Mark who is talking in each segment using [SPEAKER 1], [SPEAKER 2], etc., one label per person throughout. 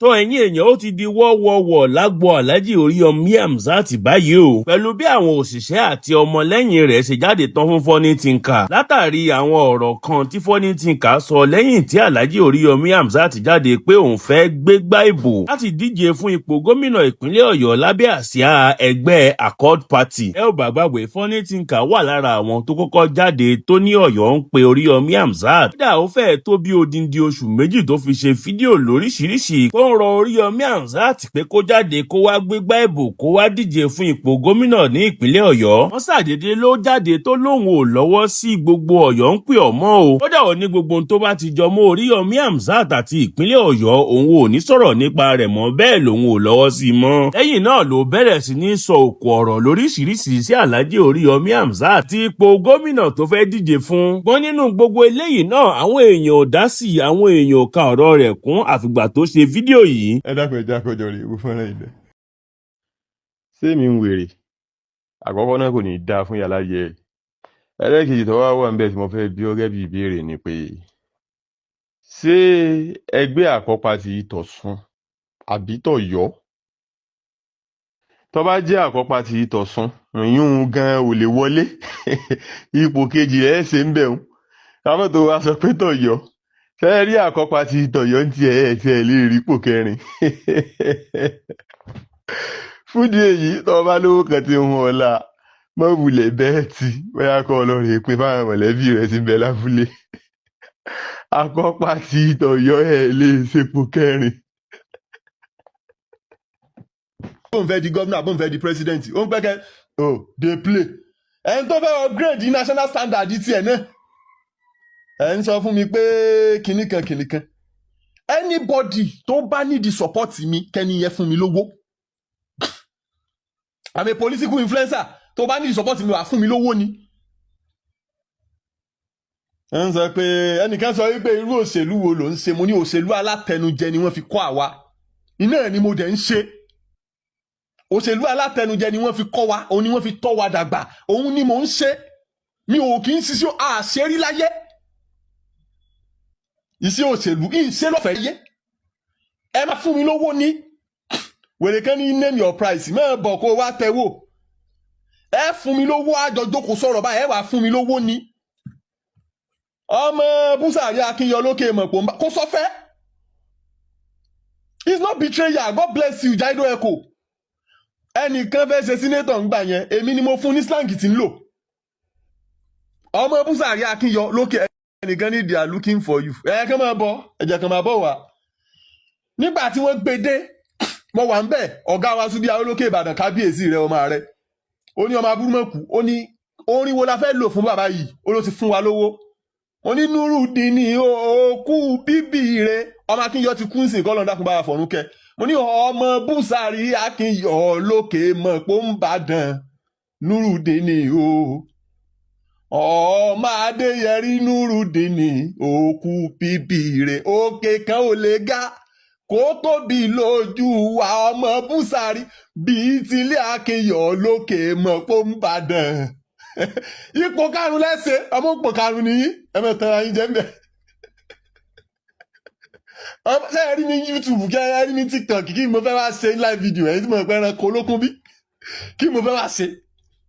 [SPEAKER 1] Tó ẹ̀yin èèyàn, ó ti di wọ́wọ́wọ́ lágbo Alhaji Oríyọmí Hamzat báyìí o, pẹ̀lú bí àwọn òṣìṣẹ́ àti ọmọlẹ́yìn rẹ̀ ṣe jáde tán fún Funny Thinker látàrí àwọn ọ̀rọ̀ kan tí Funny Thinker sọ lẹ́yìn tí Alhaji Oríyọmí Hamzat jáde pé òun fẹ́ gbégbá ìbò láti díje fún ipò gómìnà ìpínlẹ̀ Ọ̀yọ́ lábẹ́ àsíá ẹgbẹ́ Accord Party. Ẹ ò bá gbàgbé, Funny Thinker wà lára àwọn tó kọ́kọ́ jáde tó ní Ọ̀yọ́ ń pe Oríyọmí Hamzat. Kódà, ó fẹ́ẹ̀ tó bí odindi oṣù 2 tó fi ṣe fídíò lóríṣiríṣi tó ń rọ Oríyọmí Hamzat pé kó jáde, kó wá gbégbá ìbò, kó wá díje fún ipò gómìnà ní ìpínlẹ̀ Ọ̀yọ́. Wọ́n ṣàdédé ló jáde tó lóun ò lọ́wọ́ sí gbogbo Ọ̀yọ́ ń pè ọ́ mọ́ o. Kódà, ó ní gbogbo ohun tó bá ti jọ mọ́ Oríyọmí Hamzat àti ìpínlẹ̀ Ọ̀yọ́, òun ò ní sọ̀rọ̀ nípa rẹ̀ mọ́, bẹ́ẹ̀ lòun ò lọ́wọ́ sí i mọ́. Lẹ́yìn náà ló bẹ̀rẹ̀ sí ní sọ òkò ọ̀rọ̀ lóríṣiríṣi sí Alhaji Oríyọmí Hamzat àti ipò gómìnà tó fẹ́ díje fún. Gbọ́n nínú gbogbo eléyìí náà, àwọn èèyàn ò dá sí i, àwọn èèyàn ò ka ọ̀rọ̀ rẹ̀ kún àfìgbà tó ṣe fídíò yìí.
[SPEAKER 2] Ẹ dákun, ẹ jákòjọ rè é fọ́nrán ilẹ̀. Ṣé mi ń wèrè? Àkọ́kọ́ náà, kò ní í dáa fún yàrá yẹ ẹ. Ẹlẹ́ẹ̀kejì tó wá wà níbẹ̀ tí mo fẹ́ bí ọ gẹ́gẹ́ bí ìbéèrè ni pé, ṣé ẹgbẹ́ àkọ́pá ti tọ̀sùn àbí tọ̀yọ́? Tó bá jẹ́ àkọ́pá ti tọ̀sùn, ìyún gan ò lè wọlé, ipò kejì ẹ̀ ṣe ń bẹ̀ ń káfọ́. Tó wá sọ pé tọ̀yọ́, ṣe rí àkọ́pá ti tọ̀yọ́ ń tiẹ̀ ẹ̀ tiẹ̀ lè rí ipò kẹrin. Fúndì èyí, tó bá lówó kan tí ń hun ọ̀la, mọ́ wulẹ̀ bẹ́ẹ̀ tí bóyá kọ́ ọ lọ rè pé fáwọn mọ̀lẹ́bí rẹ̀ ti ń bẹ lábúlé. Àkọ́pá ti tọ̀yọ́ ẹ̀ lè ṣepò kẹrin.
[SPEAKER 3] Bóun fẹ́ di gómìnà, bóun fẹ́ di president, ó ń pẹ́kẹ́ oh dey play. Ẹni tó fẹ́ upgrade national standard tiẹ̀ náà, ẹ̀ ń sọ fún mi pé kinní kan kinní kan. Anybody tó bá need support mi, kẹ́ni yẹn fún mi lówó. I'm a political influencer. Tó bá need support mi, wà fún mi lówó ni. Ẹ ń sọ pé ẹnìkan sọ wípé irú òṣèlú wo ló ń ṣe? Mo ní òṣèlú alátẹnujẹ ni wọ́n fi kọ́ àwa, iná ẹ̀ ni mo dẹ̀ ń ṣe. Òṣèlú alátẹnujẹ ni wọ́n fi kọ́ wa, òun ni wọ́n fi tọ́ wa dàgbà, òun ni mò ń ṣe. Mi ò kì í ṣiṣẹ́ àṣírí láyé. Iṣẹ́ òṣèlú ìṣe lọ́fẹ̀ẹ́ yé, ẹ máa fún mi lówó ní. Wèrè kan ní name your price, máa bọ̀ kó wá tẹ̀wò. Ẹ fún mi lówó, àjọ jókòó sọ̀rọ̀ báyìí, ẹ wàá fún mi lówó ní. Ọmọ Búsàrí Akínyọ lókè mọ̀pọ̀ kó sọfẹ́. It's not betrayal. God bless you, Jaido Echo. Ẹnìkan fẹ́ ṣe senator ńgbà yẹn, èmi ni mo fún ní slang tí ń lò. Ọmọ Búsàrí Akínyọ lókè, ẹnìkan ní they are looking for you. Ẹ kàn máa bọ̀, ẹ jẹ́ kàn máa bọ̀ wá. Nígbà tí wọ́n gbé dé, mo wà ń bẹ̀. Ọ̀gá wa Súbí Arólókè Ìbàdàn, kábíyèsí rẹ, ọmọ rẹ, ó ní ọmọ abúrúmọ̀kù, ó ní orin wo la fẹ́ lò fún bàbá yìí? Ó ló ti fún wa lówó. Mo ní Nurudeen òkú bíbí rẹ. Ọmọ Akínyọ ti kú nsìn, kọ́ lọ́n dákun bá wa fọ̀rún kẹ́. Mo ní ọmọ Búsàrí Akínyọ lókè mọ̀ pó ń bàdàn, Nurudeen o, ọmọ Adéyẹrí, Nurudeen òkú bíbí rẹ, òkè kan ò lè ga kó tóbi lójú wa, ọmọ Búsàrí bíi tilé Akínyọ lókè mọ̀ pó ń bàdàn. Ipò karùn lẹ́sẹ̀, ọmọ ipò karùn nìyí, ẹ mọ̀ tán ayé jẹ́ ń bẹ̀. Ṣé ẹ rí mi YouTube, kí ẹ rí mi TikTok, kí mo fẹ́ wá ṣe live video? Ẹ̀yin tí mo pẹ́ ẹranko olókun bí, kí mo fẹ́ wá ṣe?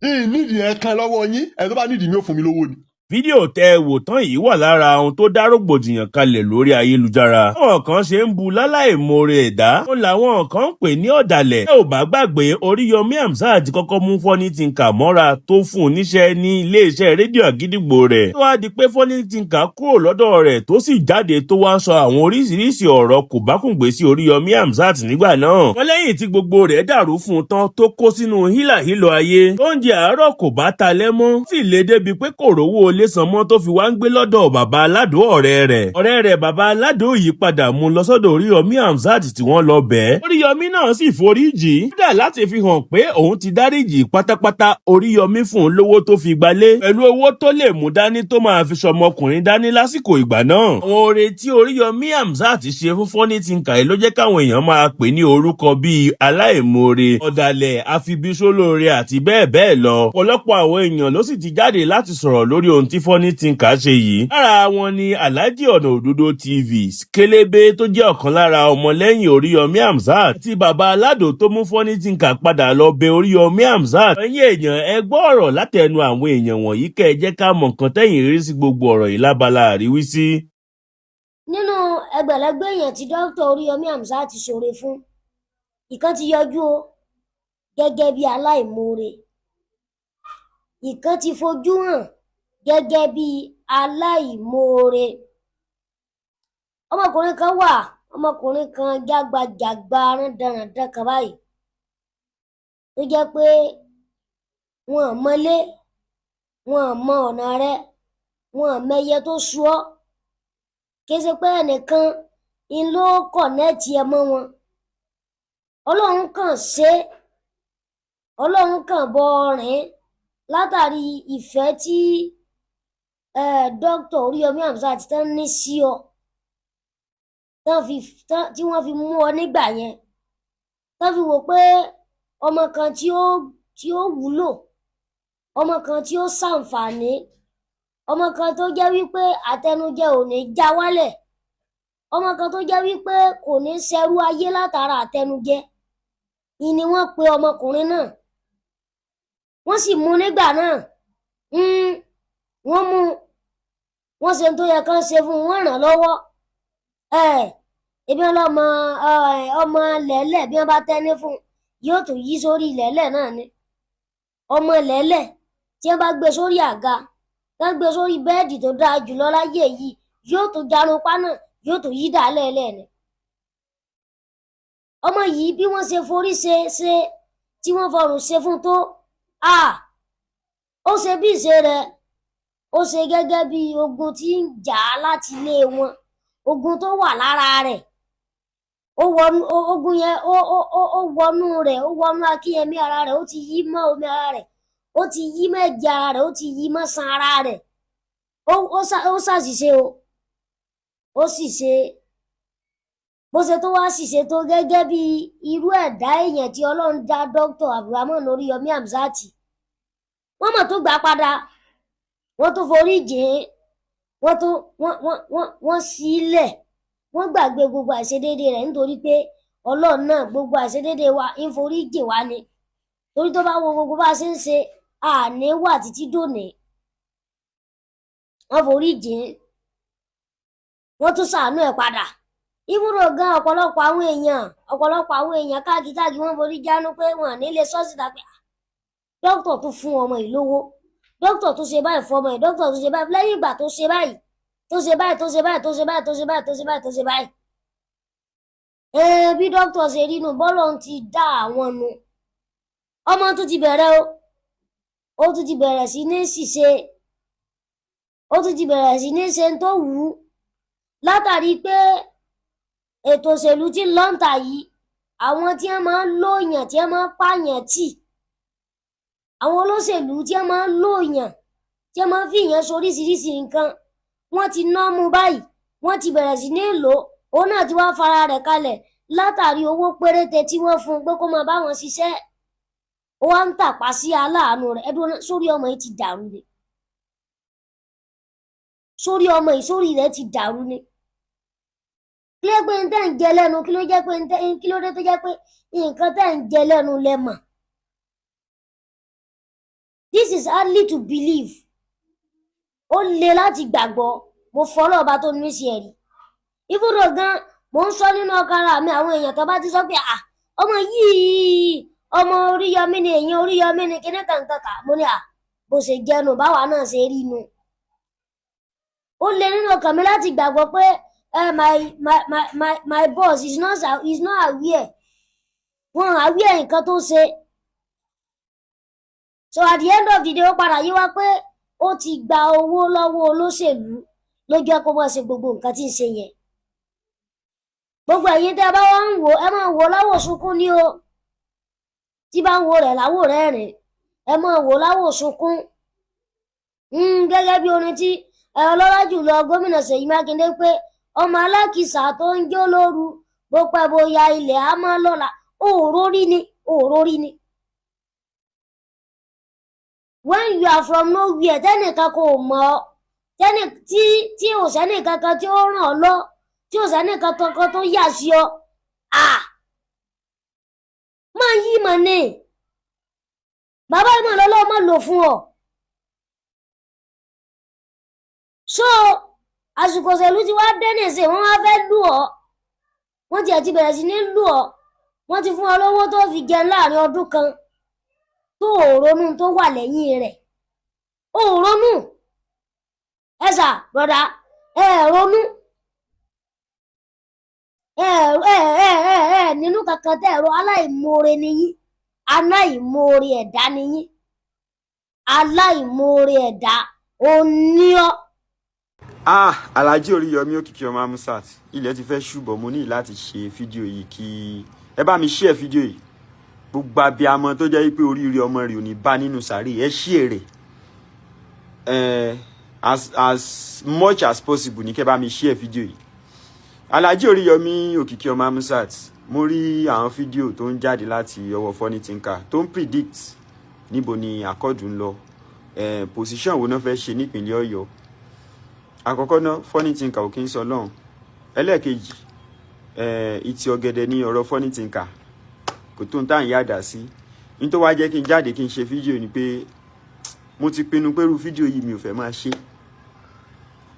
[SPEAKER 3] Nídìí ẹ̀ kan lọ́wọ́ yín. Ẹ̀ tó bá nídìí mi, ò fún mi lówó ni.
[SPEAKER 1] Fídíò tẹ́ ẹ wò tán yìí wà lára ohun tó dá rògbòdìyàn kalẹ̀ lórí ayélujára. Àwọn kan ṣe ń bu láláìmoore ẹ̀dá, ó làwọn kan ń pè ní ọ̀dàlẹ̀. Ẹ ò bá gbàgbé, Oríyọmí Hamzat ti kọ́kọ́ mú Funny Thinker mọ́ra tó fún un níṣẹ́ ní iléeṣẹ́ rédíò Àgídìgbò rẹ̀. Tó wá di pé Funny Thinker kúrò lọ́dọ̀ rẹ̀, tó sì jáde, tó wá ń sọ àwọn oríṣiríṣi ọ̀rọ̀ kò bákùngbé sí Oríyọmí Hamzat nígbà náà. Wọ́n lẹ́yìn tí gbogbo rẹ̀ dàrú fún un tán, tó kó sínú hílàhílo ayé, oúnjẹ àárọ̀ kò bá ta lẹ́mọ́, sì lè débi pé kò rówó ilé san mọ́, tó fi wá ń gbé lọ́dọ̀ bàbá aládùn ọ̀rẹ́ rẹ̀. Ọ̀rẹ́ rẹ̀ bàbá aládùn yìí padà mú lọ sọ́dọ̀ Oríyọmí Hamzat tí wọ́n lọ bẹ́ẹ̀. Oríyọmí náà sì foríjì kódà láti fi hàn pé òun ti dáríjì pátápátá. Oríyọmí fún un lówó tó fi gbalé pẹ̀lú owó tó lè mú dání tó máa fi sọmọkùnrin dání lásìkò ìgbà náà. Àwọn oore tí Oríyọmí Hamzat ṣe fún Funny Thinker yìí ló jẹ́ káwọn èèyàn máa pè ní orúkọ bíi aláìmoore, ọ̀dàlẹ̀, àfibíṣólóore àti bẹ́ẹ̀ bẹ́ẹ̀ lọ. Ọ̀pọ̀lọpọ̀ àwọn èèyàn ló sì ti jáde láti sọ̀rọ̀ lórí ohun ohun tí Funny Thinker ṣe yìí. Lára wọn ni Alhaji Ọ̀nà Òdodo TV, Kélébé, tó jẹ́ ọ̀kan lára ọmọlẹ́yìn Oríyọmí Hamzat, àti bàbá Aládò tó mú Funny Thinker padà lọ bẹ Oríyọmí Hamzat. Ẹ̀yin èèyàn, ẹ gbọ́ ọ̀rọ̀ látẹnu àwọn èèyàn wọ̀nyí, kẹ́ ẹ jẹ́ ká mọ̀ nǹkan tẹ́yìn rí sí gbogbo ọ̀rọ̀ yìí lábala àríwísí.
[SPEAKER 4] Nínú ẹgbẹ̀lẹ́gbẹ̀ èèyàn tí Dókítà Oríyọmí Hamzat ti ṣoore fún, ìkan ti yọjú o gẹ́gẹ́ bí aláìmoore, ìkan ti fojú hàn gẹ́gẹ́ bí aláìmoore. Ọmọkùnrin kan wà, ọmọkùnrin kan jágbajàgba rándanràndan kan báyìí tó jẹ́ pé wọn ò mọlé, wọn ò mọ ọ̀nà rẹ̀, wọn ò mẹyẹ tó sú ọ. Kì í ṣe pé ẹnìkan ń ló connect ẹ mọ́ wọn. Ọlọ́run kàn ṣe é, Ọlọ́run kàn bọ rìn látàrí ìfẹ́ tí Dókítà Oríyọmí Hamzat tán ní sí ọ, tán fi tán tí wọ́n fi mú ọ nígbà yẹn, tán fi wò pé ọmọ kan tí ó wúlò, ọmọ kan tí ó ṣàǹfààní, ọmọ kan tó jẹ́ wípé àtẹnujẹ ò ní já wálẹ̀, ọmọ kan tó jẹ́ wípé kò ní ṣẹrú ayé látara àtẹnujẹ ni wọ́n pe ọmọkùnrin náà. Wọ́n sì mú nígbà náà. Wọ́n mú, wọ́n ṣe tó yẹ kán ṣe fún un, wọ́n ràn án lọ́wọ́. Ebi ọlọ́mọ ọmọ lẹ́lẹ̀, bí wọ́n bá tẹ́ni fún un, yóò tún yí sórí lẹ́lẹ̀ náà ni. Ọmọ lẹ́lẹ̀ tí wọ́n bá gbé sórí àga, tán gbé sórí bẹ́ẹ̀dì tó dáa jùlọ láyé yìí, yóò tún jarunpá náà, yóò tún yí dàálẹ̀ lẹ̀ ni. Ọmọ yìí, bí wọ́n ṣe forí ṣe ṣe tí wọ́n fọrùn ṣe fún tó a, ó ṣe bí ìṣe rẹ̀, ó ṣe gẹ́gẹ́ bí ogun tí ń jà á láti ilé wọn, ogun tó wà lára rẹ̀. Ó wọnú ogun yẹn, ó wọnú rẹ̀, ó wọnú akínyẹmí ara rẹ̀, ó ti yí mọ́ omi ara rẹ̀, ó ti yí mọ́ ẹ̀jẹ̀ ara rẹ̀, ó ti yí mọ́ san ara rẹ̀. Ó ṣàṣìṣe o, ó sì ṣe bó ṣe tó wá ṣìṣe tó gẹ́gẹ́ bí irú ẹ̀dá èèyàn tí Ọlọ́run dá Dr. Abdulrahman Oríyọmí Hamzat. Wọ́n mọ̀ tó gbà padà, wọ́n tó forí jìn ín, wọ́n tó wọ́n sílẹ̀, wọ́n gbàgbé gbogbo àìṣedéédé rẹ̀, nítorí pé Ọlọ́run náà, gbogbo àìṣedéédé wa, ń forí jìn wá ni, torí tó bá wo gbogbo bá a ṣe ń ṣe, àní wà títí dòní. Wọ́n forí jìn ín, wọ́n tún ṣàánú ẹ̀ padà. Ibùdó gan, ọ̀pọ̀lọpọ̀ àwọn èèyàn káàkiri káàkiri, wọ́n forí jánu pé wọ́n ní lè sọ síta pé, "Ah, dókítà tún fún ọmọ yìí lówó, dókítà tún ṣe báyìí fún ọmọ yìí, dókítà tún ṣe báyìí." Lẹ́yìn ìgbà tó ṣe báyìí, tó ṣe báyìí, tó ṣe báyìí, tó ṣe báyìí, tó ṣe báyìí, tó ṣe báyìí, tó ṣe báyìí, bí dókítà ṣe rí nu, bọ́lọ̀ ti dá àwọn nu. Ọmọ tún ti bẹ̀rẹ̀ o, ó tún ti bẹ̀rẹ̀ sí ní ṣìṣe, ó tún ti bẹ̀rẹ̀ sí ní ṣe tó wù ú, látàrí pé ètò òṣèlú tí ń lọ́ǹtà yìí, àwọn tí wọ́n máa ń lòyàn, tí wọ́n máa ń pààyàn tì, àwọn olóṣèlú tí wọ́n máa ń lòyàn, tí wọ́n máa ń fìyàn soríṣiríṣi nǹkan, wọ́n ti ná mú báyìí, wọ́n ti bẹ̀rẹ̀ sí ní lò ó. Òun náà ti wá fara rẹ̀ kalẹ̀ látàrí owó péréte tí wọ́n fún un pé kó máa bá wọn ṣiṣẹ́. Ó wá ń tàpá sí aláàánú rẹ̀. Ẹdún, sórí ọmọ yìí ti dàrú ni? Sórí ọmọ yìí, sórí rẹ̀ ti dàrú ni? Kí ló pé ń tẹ́ ń jẹ lẹ́nu? Kí ló jẹ́ pé ń tẹ́, kí ló dé tó jẹ́ pé nǹkan tẹ́ ń jẹ lẹ́nu lẹ mọ̀? This is hardly to believe. Ó le láti gbàgbọ́. Mo fọlọ́ ọba tó ní sí ẹ̀rí ibùdó gan, mò ń sọ nínú ọkàn ara mi, àwọn èèyàn tó bá ti sọ pé, "À, ọmọ yìí, ọmọ Oríyọmí ni, èèyàn Oríyọmí ni," kíní kankan kà, mo ní, "À, bó ṣe jẹnu báwa náà ṣe rí nu." Ó le nínú ọkàn mi láti gbàgbọ́ pé my boss is not aware, wọn aware nǹkan tó ṣe. So at the end of the day, ó padà yé wa pé ó ti gba owó lọ́wọ́ olóṣèlú ló jẹ́ kó máa ṣe gbogbo nǹkan tí ń ṣe yẹn. Gbogbo ẹ̀yin tẹ́ ẹ bá wá ń wò, ẹ máa wò láwò sunkún ní o. Tí bá ń wo rẹ̀ láwò rẹ́rìn, ẹ máa wò láwò sunkún, gẹ́gẹ́ bí orin tí ọlọ́lá jùlọ gómìnà Ṣèyí Mákindé pé, "Ọmọ alákìsà tó ń jó lóru, bó pẹ́ bóyá ilẹ̀ á mọ́ lọ́la." Òòró rí ni, òòró rí ni. When you are from nowhere, tẹ́nìkan kò mọ̀ ọ́, tẹ́nì tí ò sẹ́nìkan kan tí ó ràn ọ́ lọ, tí ò sẹ́nìkan kankan tó yà sí ọ, à máa yí mọ̀ ni bàbá ìmọ̀ lọ́lọ́ máa lò fún ọ. So àsìkò òṣèlú ti wá dé nìsín, wọ́n wá fẹ́ lù ọ́, wọ́n tiẹ̀ ti bẹ̀rẹ̀ sí ní lù ọ́, wọ́n ti fún ọ lówó tó fi jẹun láàrin ọdún kan, tó ò ronú tó wà lẹ́yìn rẹ̀, ò ronú. Ẹ sà bọ̀dá, ẹ ronú, ẹ ẹ ẹ ẹ ẹ nínú kankan tẹ ẹ̀rọ. Aláìmoore nìyí, aláìmoore ẹ̀dá nìyí, aláìmoore ẹ̀dá òní ọ.
[SPEAKER 2] Ah, Alhaji Oríyọmí Òkìkí ọmọ Amusat, ilẹ̀ ti fẹ́ ṣùbọ̀, mo ní láti ṣe fídíò yìí. Kí ẹ bá mi share fídíò yìí. Gbogbo abiyamọ tó jẹ́ pé oríire ọmọ rẹ̀ ò ní bá nínú sàárè, ẹ share rẹ̀ ẹ as much as possible ní kẹ́ bá mi share fídíò yìí. Alhaji Oríyọmí Òkìkí ọmọ Amusat, mo rí àwọn fídíò tó ń jáde láti ọwọ́ Funny Thinker tó ń predict níbo ni Accord ń lọ, position wo náà fẹ́ ṣe nípìnlẹ̀ Ọ̀yọ́. Àkọ́kọ́ náà, Funny Thinker ò kí ń sọ lọ́hùn. Ẹlẹ́ẹ̀kejì, ìtì ọ̀gẹ̀dẹ̀ ní ọ̀rọ̀ Funny Thinker, kò tó ń tà ń yàdà sí. Ní tó wá jẹ́ kí n jáde kí n ṣe fídíò ni pé mo ti pinnu pé irú fídíò yìí mi ò fẹ́ máa ṣe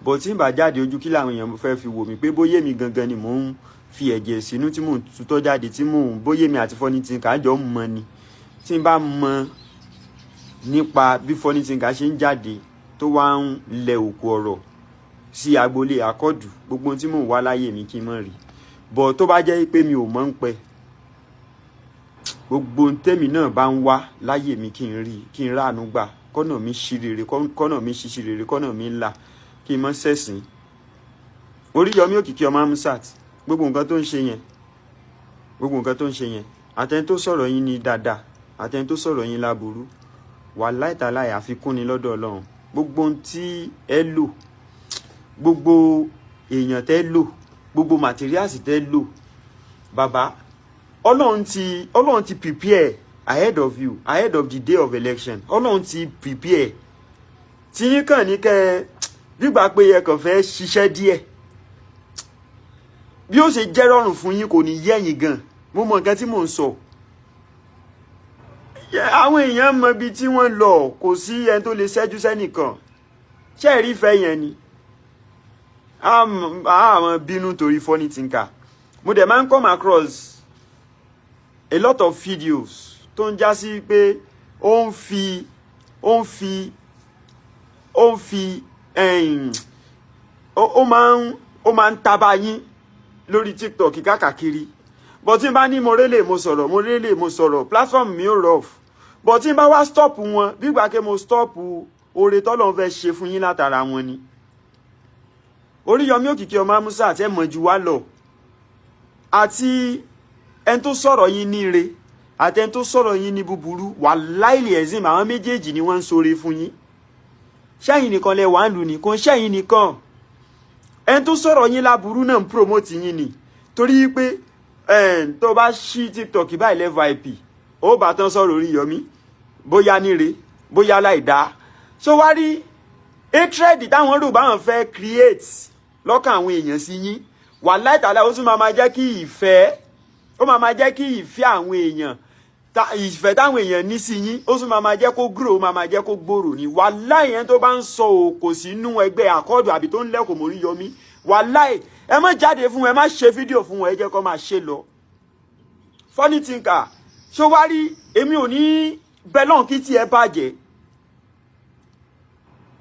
[SPEAKER 2] bọ̀. Tí n bá jáde, ojú kí làwọn èèyàn fẹ́ fi wò mí pé bóyá èmi gangan ni mò ń fi ẹ̀jẹ̀ sínú tí mò ń tutọ́ jáde, tí mò ń bóyá èmi àti Funny Thinker jọ ń mọ ni. Tí n bá mọ nípa bí Funny Thinker ṣe ń jáde tó wá ń lẹ òkú ọ̀rọ̀ sí agboolé Accord, gbogbo ohun tí mò ń wá láyé mi kí n mọ̀ rí bọ̀. Tó bá jẹ́ pé mi ò mọ̀ ń pẹ́, gbogbo ohun tẹ́mi náà bá ń wá láyé mi kí n rí, kí n ráàánú gbà, kọ́nà mi ṣí rere, kọ́nà mi ṣíṣí rere, kọ́nà mi là, kí n mọ́ sẹ̀sìn. Oríyọmí Òkìkí ọmọ Amusat, gbogbo nǹkan tó ń ṣe yẹn, gbogbo nǹkan tó ń ṣe yẹn, àtẹni tó sọ̀rọ̀ yín ní dáadáa, àtẹni tó sọ̀rọ̀ yín láburú, wàláì tàláì, àfikún ni lọ́dọ̀ Ọlọ́run. Gbogbo ohun tí ẹ lò, gbogbo èèyàn tẹ́ lò, gbogbo materials tẹ́ lò, bàbá, Ọlọ́run ti prepare ahead of you, ahead of the day of election. Ọlọ́run ti prepare tí yín kàn ní kẹ́ ẹ gbígbà pé ẹ kàn fẹ́ ṣiṣẹ́ díẹ̀. Bí ó ṣe jẹ́ rọrùn fún yín kò ní yẹ̀yìn gan. Mo mọ nǹkan tí mò ń sọ. Àwọn èèyàn mọ ibi tí wọ́n lọ, kò sí ẹni tó lè ṣẹ́jú sẹ́nìkan. Ṣé ẹ̀rí fẹ́ yẹn ni àwọn bínú torí Funny Thinker? Mo dẹ̀ máa ń come across a lot of videos tó ń já sí pé ó ń fi ó máa ń taba yín lórí TikTok káàkiri. But tí n bá ní mo rélè mo sọ̀rọ̀, mo rélè mo sọ̀rọ̀, platform mi ò rough. But tí n bá wá stop wọn, bí gbà pé mo stop oore tọ́lọ́run fẹ́ ṣe fún yín látara wọn ni. Oríyọmí Òkìkí ọmọ Amusa, àti ẹ̀ mọ̀ jù wá lọ, àti ẹni tó sọ̀rọ̀ yín ní ire àti ẹni tó sọ̀rọ̀ yín ní búburú, wàláìlì ẹ̀sìn, àwọn méjèèjì ni wọ́n ń sọre fún yín. Ṣẹ́yìn nìkan lẹ wà ń lù nìkan, ṣẹ́yìn nìkan. Ẹni tó sọ̀rọ̀ yín láburú náà ń promote yín ni, torí pé tó bá ṣí TikTok báyìí level IP, ó bá tán sọ̀rọ̀ Oríyọmí, bóyá níre, bóyá láìdáa. So wá rí hatred táwọn rò báwọn fẹ́ create lọ́kàn àwọn èèyàn sí yín, wàláì tàlá, ó tún máa jẹ́ kí ìfẹ́, ó máa jẹ́ kí ìfẹ́ àwọn èèyàn, ìfẹ́ táwọn èèyàn ní sí yín, ó tún máa jẹ́ kó grow, ó máa jẹ́ kó gbòòrò ní. Wàláì, yẹn tó bá ń sọ òkò sínú ẹgbẹ́ Accord àbí tó ń lẹ́kọ̀ọ́ mọ́ Oríyọmí, wàláì, ẹ má jáde fún wọn, ẹ má ṣe fídíò fún wọn, ẹ jẹ́ kó máa ṣe lọ. Funny Thinker, ṣó wá rí, èmi ò ní bẹ́lọ̀n kí tí ẹ bàjẹ́.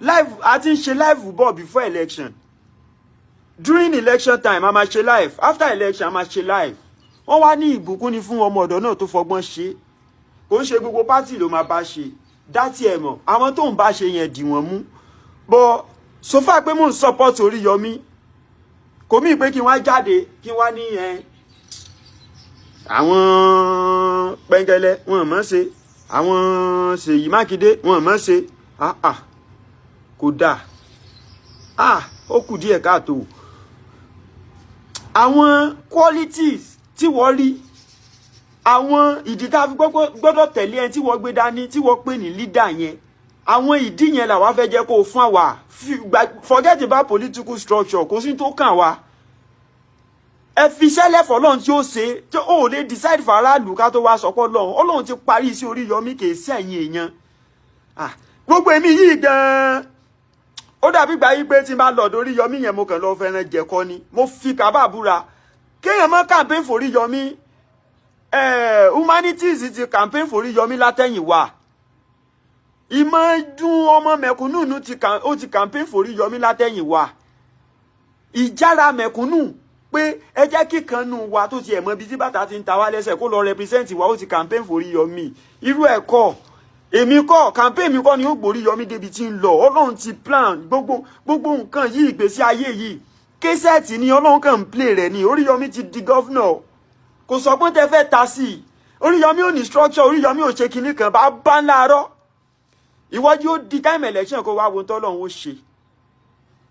[SPEAKER 2] Live a ti ń ṣe live bọ̀ before election, during election time a máa ṣe live, after election a máa ṣe live. Wọ́n wá ní ìbùkún ni fún ọmọ ọ̀dọ́ náà tó fọgbọ́n ṣe. Kò ń ṣe gbogbo party ló máa bá ṣe dá tiẹ̀ mọ̀. Àwọn tó ń bá ṣe yẹn, dì wọ́n mú bọ́. So far pé mò ń support Oríyọmí, kò mí pé kí n wá jáde kí n wá ní ẹ àwọn pẹ́ńkẹ́lẹ́ wọn mọ̀ ṣe, àwọn Ṣèyí Mákindé wọn mọ̀ ṣe. Ah ah, kò dáa. Ah, ó kù díẹ̀ káàtó. Àwọn qualities tí wọ́n rí, àwọn ìdí tá a fi gbọ́dọ̀ tẹ̀lé ẹni tí wọ́n gbé dání, tí wọ́n pè ní leader yẹn.
[SPEAKER 5] Àwọn ìdí yẹn làwa fẹ́ jẹ́ kó o fún àwa. Forget about political structure, kò sí tó kàn wá. Ẹ fi sẹ́lẹ̀ fọlọ́run tí ó ṣe, tí ó lè decide faraàlú ká tó wá sọ pé Ọlọ́run, Ọlọ́run ti parí sí Oríyọmí, kì í sẹ́yìn èèyàn. Ah, gbogbo èmi yìí gan-an, ó dàbí gbà yí pé tí n bá lọ ọ̀dọ̀ Oríyọmí yẹn, mo kàn lọ fẹ́ràn jẹ̀kọ́ ni. Mo fi kábà búra, kéèyàn mọ́ campaign for Oríyọmí. Humanities ti campaign for Oríyọmí látẹ̀yìnwá. Ìmọ̀ dún ọmọ mẹ̀kúnnù ó ti campaign for Oríyọmí látẹ̀yìnwá. Ìjára mẹ̀kúnnù pé ẹ jẹ́ kí kan nù wa tó ti ẹ̀ mọ ibi tí bàtà ti ń ta wá lẹ́sẹ̀ kó lọ represent wa, ó ti campaign for Oríyọmí. Irú ẹ̀ kọ́ èmi kọ́, campaign mi kọ́ ni ó gbóríyọmí débi tí ń lọ. Ọlọ́run ti plan gbogbo gbogbo nǹkan yìí. Ìgbésí ayé yìí, cassette ni Ọlọ́run kàn ń play rẹ̀ ni. Oríyọmí ti di governor, kò sọ pé tẹ fẹ́ ta sí i. Oríyọmí ò ní structure, Oríyọmí ò ṣe kinní kan bá bá ń láàárọ̀ ìwọ́jú ó di time election, kó wá wo tọ́lọ́run ó ṣe.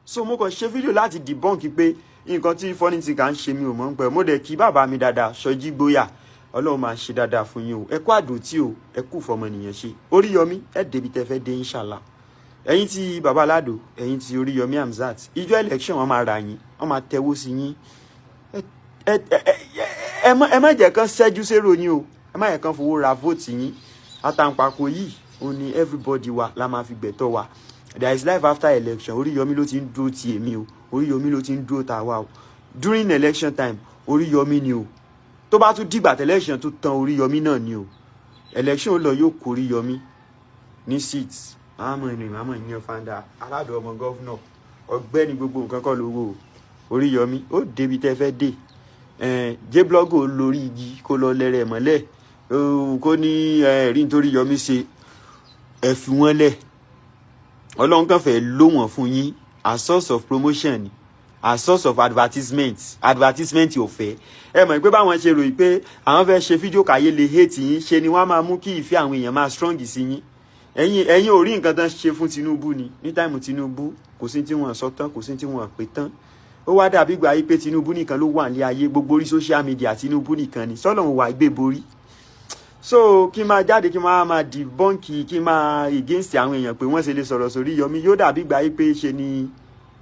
[SPEAKER 5] So mo kàn ṣe fídíò láti debunk pé nǹkan tí Funny Thinker ń ṣe, mi ò mọ̀ ń pẹ́. Mo dẹ̀ kí bàbá mi dáadáa, Sọjí Gbóyà, Ọlọ́run máa ṣe dáadáa fún yín o. Ẹ kú àdótì o, ẹ kú fọmọnìyàn ṣe. Oríyọmí, ẹ débi tẹ fẹ́ dé, inshallah. Ẹ̀yin tí baba aládò, ẹ̀yin tí Oríyọmí Hamzat, ìjọ election, wọn máa ra yín, wọn máa tẹwó sí yín. Ẹ má jẹ́ kán ṣẹ́jú sérò yín o, ẹ má jẹ́ kán fowó ra vote yín. Àtàǹpàkò yìí ó ní everybody wa la máa fi gbẹ̀tọ́ wa. There is life after election. Oríyọmí ló ti ń dúró ti èmi o, Oríyọmí ló ti ń dúró ta wa o. During election time, Oríyọmí ni o. Tó bá tún dìgbà election tó tán, Oríyọmí náà ni o. Election ó lọ, yóò kó Oríyọmí ní seat. Àmọ́ ìrìn àmọ́ ìyẹn fanda aládùn ọmọ governor ọ̀gbẹ́ni, gbogbo nǹkan kọ́ lówó o. Oríyọmí ó débi tẹ́ fẹ́ dé. Jébblogger lórí igi kó lọ lẹ́rẹ̀ mọ́lẹ̀, kó ní ẹ̀rí nítorí Yọmí ṣe. Ẹ fi wọ́n lẹ̀, Ọlọ́run kàn fẹ́ lò wọ́n fún yín as source of promotion ni, as source of advertisement. Advertisement ò fẹ́. Ẹ mọ̀ pé báwọn ṣe ròyìn pé àwọn fẹ́ ṣe fídíò káyé lè hate yín, ṣe ni wọ́n máa mú kí ìfẹ́ àwọn èèyàn máa strong sí yín. Ẹ̀yin ò rí nǹkan tán ṣe fún Tinubu ni. Ní time Tinubu, kò sí tí wọ́n sọ tán, kò sí tí wọ́n pè tán. Ó wá dàbí gbà yí pé Tinubu nìkan ló wà ní ayé, gbogbo orí social media, Tinubu nìkan ni sọ́lọ́run wà gbé borí. So kí n máa jáde, kí n máa debunk, kí n máa against àwọn èèyàn pé wọ́n ṣe lè sọ̀rọ̀ sórí Yọmí, yóò dàbí gbà yí pé ṣe ni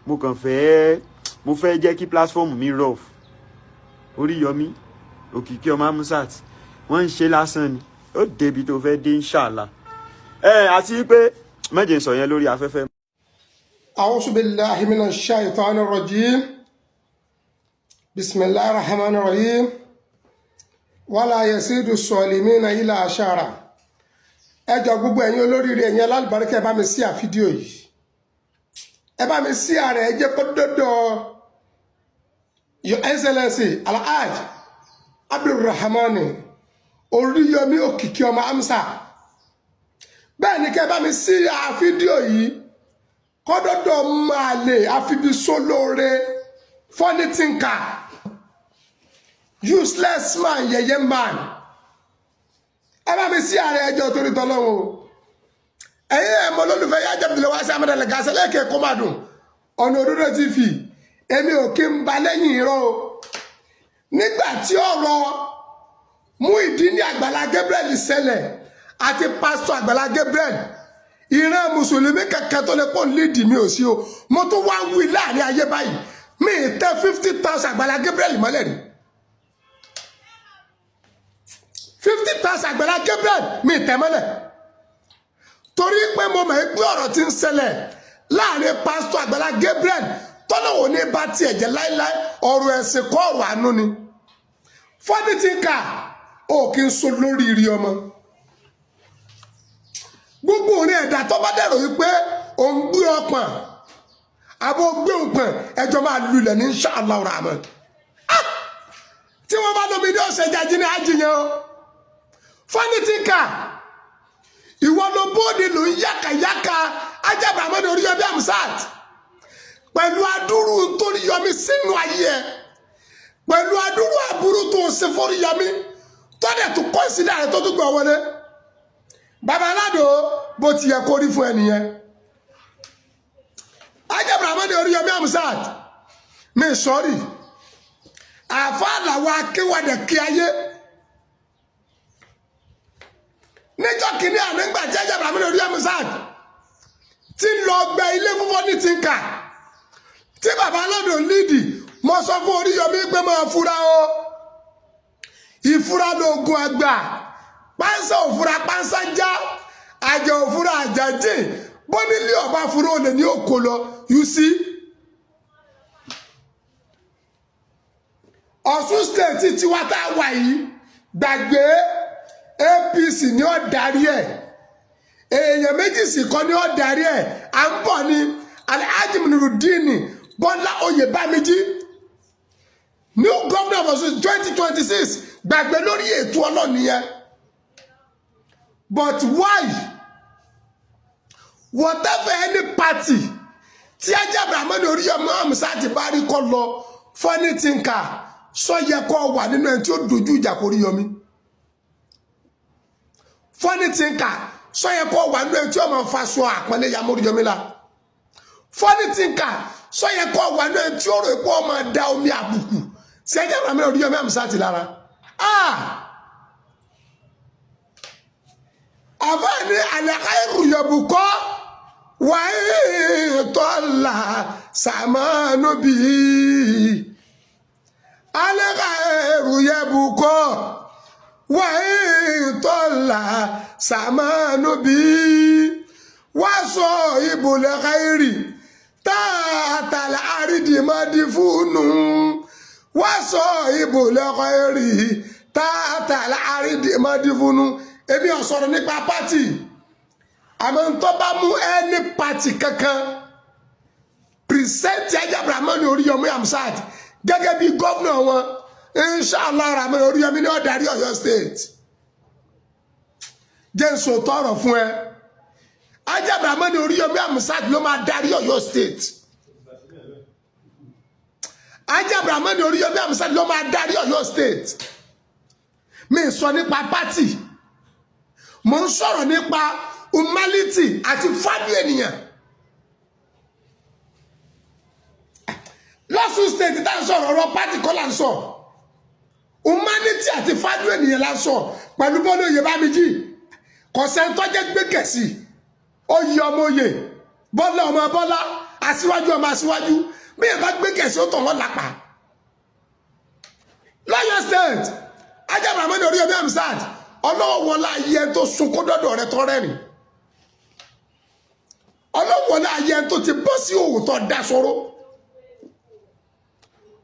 [SPEAKER 5] mo kàn fẹ́, mo fẹ́ jẹ́ kí platform mi rough. Oríyọmí Òkìkí ọmọ Amusat, wọ́n ń ṣe lásán ni. Ó débi tó fẹ́ dé, inshallah. Ẹ àti pé mẹ́jẹ̀ ń sọ yẹn lórí afẹ́fẹ́.
[SPEAKER 6] أعوذ بالله من الشيطان الرجيم. بسم الله الرحمن الرحيم. ولا يزيد الظالمين إلا خسارا. Ẹ jọ̀ọ́, gbogbo ẹ̀yin olóríire, ẹ̀yin alálùbáríkà, ẹ bá mi share fídíò yìí, ẹ bá mi share rẹ̀, ẹ jẹ́ kó dọ́dọ̀ Your Excellency Alhaj Abdulrahman Oríyọmí Òkìkí ọmọ Amsa. Bẹ́ẹ̀ ni kẹ́ ẹ bá mi share fídíò yìí kọ́dọ̀dọ̀ máa lè àfibisólóore. Funny thinker, useless man, yẹ̀yẹ́ man, ẹ bá mi share ẹjọ́ torí tọ́lọ́run o. Ẹ̀yin ẹ̀ mọ olólùfẹ́ yá jẹ́ bìlẹ̀ wá sí amẹ́dẹ̀lẹ̀ gàṣẹ́ lẹ́ẹ̀kẹ́ kó má dùn ọ̀nà Òdodo TV. Èmi ò kí ń ba lẹ́yìn irọ́ o. Nígbà tí ọ̀rọ̀ Muyideen Àgbàlá Gabriel ṣẹlẹ̀ àti pásítọ̀ Àgbàlá Gabriel, ìran mùsùlùmí kankan tó lè pọ̀ lídìí mi ò sí o. Mo tún wá ń wí láàrin ayé báyìí, mi ì tẹ 50,000 Àgbàlá Gabriel mọ́lẹ̀ rí. 50,000 Àgbàlá Gabriel mi ì tẹ́ mọ́lẹ̀, torí pé mo mọ̀ pé ọ̀rọ̀ tí ń ṣẹlẹ̀ láàrin pásítọ̀ Àgbàlá Gabriel tọ́lọ́wọ́ ní bá tiẹ̀ jẹ́ láíláí, ọ̀rọ̀ ẹ̀sìn kọ́, ọ̀rọ̀ àánú ni. Funny thinker, ó kí ń so lórí rí ọmọ gbogbo òrin ẹ̀dá tó bá dẹ̀rọ wípé òun gbé ọpọ̀n àbò gbé òpọ̀n, ẹjọ́ máa lulẹ̀ ní inshallah rahman. Tí wọ́n bá lómi ní ọ̀sẹ̀ jájí ní ajíyan o. Funny thinker, ìwọ ló bóde ló ń yàkàyàkà ajábàámọ́ni Oríyọmí Hamzat pẹ̀lú adúrú nítorí yọmí sínú ayé ẹ, pẹ̀lú adúrú àbúrú tó ń ṣe fún Oríyọmí tọ́lẹ̀ tó kọ́ ìsílẹ̀ rẹ tó tún gbọ́ wọlé. Baba aládò, bó ti yẹ kó rí fún ẹ nìyẹn. Ajábàámọ́ni Oríyọmí Hamzat mi sọ́rí, àfa làwọn akéwàdẹ̀ kí ayé níjọ́ kìíní àná ńgbà tí ajábàámọ́ni Oríyọmí Hamzat Tí ń lọ gba ilé fún Funny Thinker tí bàbá lọ́dọ̀ lídì. Mo sọ fún Oríyọmí pé máa fura o, ìfura lóògùn àgbà. Pánsá òfura, pánsá já. Àjà òfura, àjà jìn. Bónílé ọba fura, olè ní òkò lọ. You see, Ọ̀ṣun State tiwa tá a wà yìí, gbàgbé, APC ni ó darí ẹ̀. Èèyàn méjì sì kọ́ ni ó darí ẹ̀. À ń bọ̀ ni Alhaji Nurudeen Bọ́lá Oyèbámijí, new governor of Ọ̀ṣun 2026. Gbàgbé lórí ètò ọlọ́ọ̀ni yẹn. But why, whatever, any party tí Alhaji Abdulrahman Oríyọmí Hamzat bá rí kọ́ lọ, Funny Thinker, sọ yẹ kó wà nínú ẹni tí ó dojú ìjà kó Oríyọmí? Funny Thinker, sọ yẹ kó wà nínú ẹni tí ó máa fa aṣọ àpọ́nlé ya Oríyọmí la? Funny Thinker, sọ yẹ kó wà nínú ẹni tí ó rò pé ó máa da omi àbùkù sí Alhaji Abdulrahman Oríyọmí Hamzat lára? Ah, àfáàní àlàkáìrù yọ̀bùkọ́ wàá tọ́lá sàmánú bíi alẹ́kàẹ́rù yẹ̀bùkọ́ wàá tọ́lá sàmánú bíi wá sọ ìbùlẹ̀ káìrì tààtàlà àrídìmọ́dì fúnù, wá sọ ìbùlẹ̀ káìrì tààtàlà àrídìmọ́dì fúnù. Èmi ò sọ̀rọ̀ nípa party, àmọ́ ń tó bá mú any party kankan present Alhaji Abdulrahman Oríyọmí Hamzat gẹ́gẹ́ bí gómìnà wọn, inshallah Rahman, Oríyọmí ní ó darí Ọ̀yọ́ State. Jẹ́ n sọ tọrọ fún ẹ, Alhaji Abdulrahman Oríyọmí Hamzat ló máa darí Ọ̀yọ́ State. Alhaji Abdulrahman Oríyọmí Hamzat ló máa darí Ọ̀yọ́ State. Mi sọ nípa party, mo ń sọ̀rọ̀ nípa humanity àti value ènìyàn. Lọ́sùn State tá à ń sọ̀rọ̀, ọ̀rọ̀ party kọ́ là ń sọ. Humanity àti value ènìyàn là ń sọ. Pẹ̀lú bọ́lá oyè bámijí, kọ̀sẹ́ńtọ́jẹ́ gbẹ́gẹ̀sì oyè ọmọ oyè, Bọ́lá ọmọ Bọ́lá, aṣíwájú ọmọ aṣíwájú, bí yẹn bá gbẹ́gẹ̀sì, ó tọ̀ wọ́n lápá. Lọ́yọ̀ State, Alhaji Abdulrahman Oríyọmí Hamzat, ọlọ́wọ́ wọlé ayé tó sunkún dọ́dọ̀ rẹ tọ́ rẹ́rìn, ọlọ́wọ́ wọlé ayé tó ti bọ́ sí òwò tó da sọ́rọ́,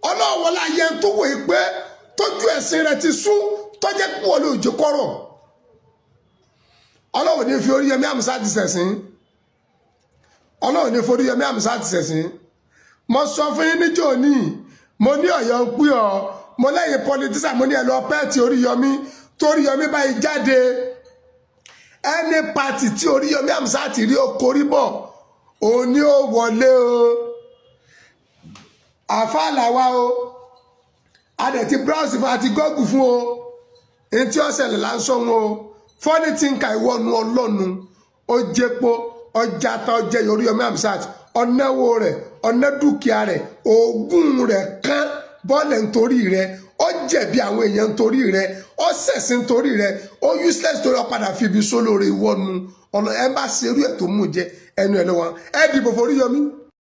[SPEAKER 6] ọlọ́wọ́ wọlé ayé tó wòye pé tójú ẹ̀sìn rẹ ti sún, tọ́jẹ́ pé wọlé òjò kọ́rọ̀. Ọlọ́wọ́ ní fi Oríyọmí Hamzat ṣẹ̀sín. Ọlọ́wọ́ ní fi Oríyọmí Hamzat ṣẹ̀sín. Mo sọ fún yín níjọ́ òní, mo ní Ọ̀yọ́ ń pín ọ. Mo lẹ́yìn politician, mo ní ẹ lọ pẹ́ẹ́tì Oríyọmí. Toríyọmí báyìí jáde, any party tí Oríyọmí Hamzat rí ó korí bọ̀, òun ni ó wọlé o. Àfáà làwa o, a dẹ̀ ti browse fún àti google fún o. Ní tí ó ṣẹlẹ̀ là ń sọ wọn o. Funny Thinker, ìwọ́nu ọlọ́nu ó jẹ́pọ̀ ọjà tá ọjẹ́ Oríyọmí Hamzat, ọ̀nàwó rẹ̀, ọ̀nà dúkìá rẹ̀, òògùn rẹ̀ kán bọ́ọ̀lẹ̀ nítorí rẹ̀. Ó jẹ̀bi àwọn èèyàn nítorí rẹ̀, ó ṣẹ̀sìn nítorí rẹ̀, ó useless torí ó padà fi ibi sólóore. Ìwọ́nu ọ̀nà ẹ bá ṣerú ẹ̀ tó mú jẹ ẹnu ẹ̀ lọ́wọ́. Ẹ dìbò fún Oríyọmí.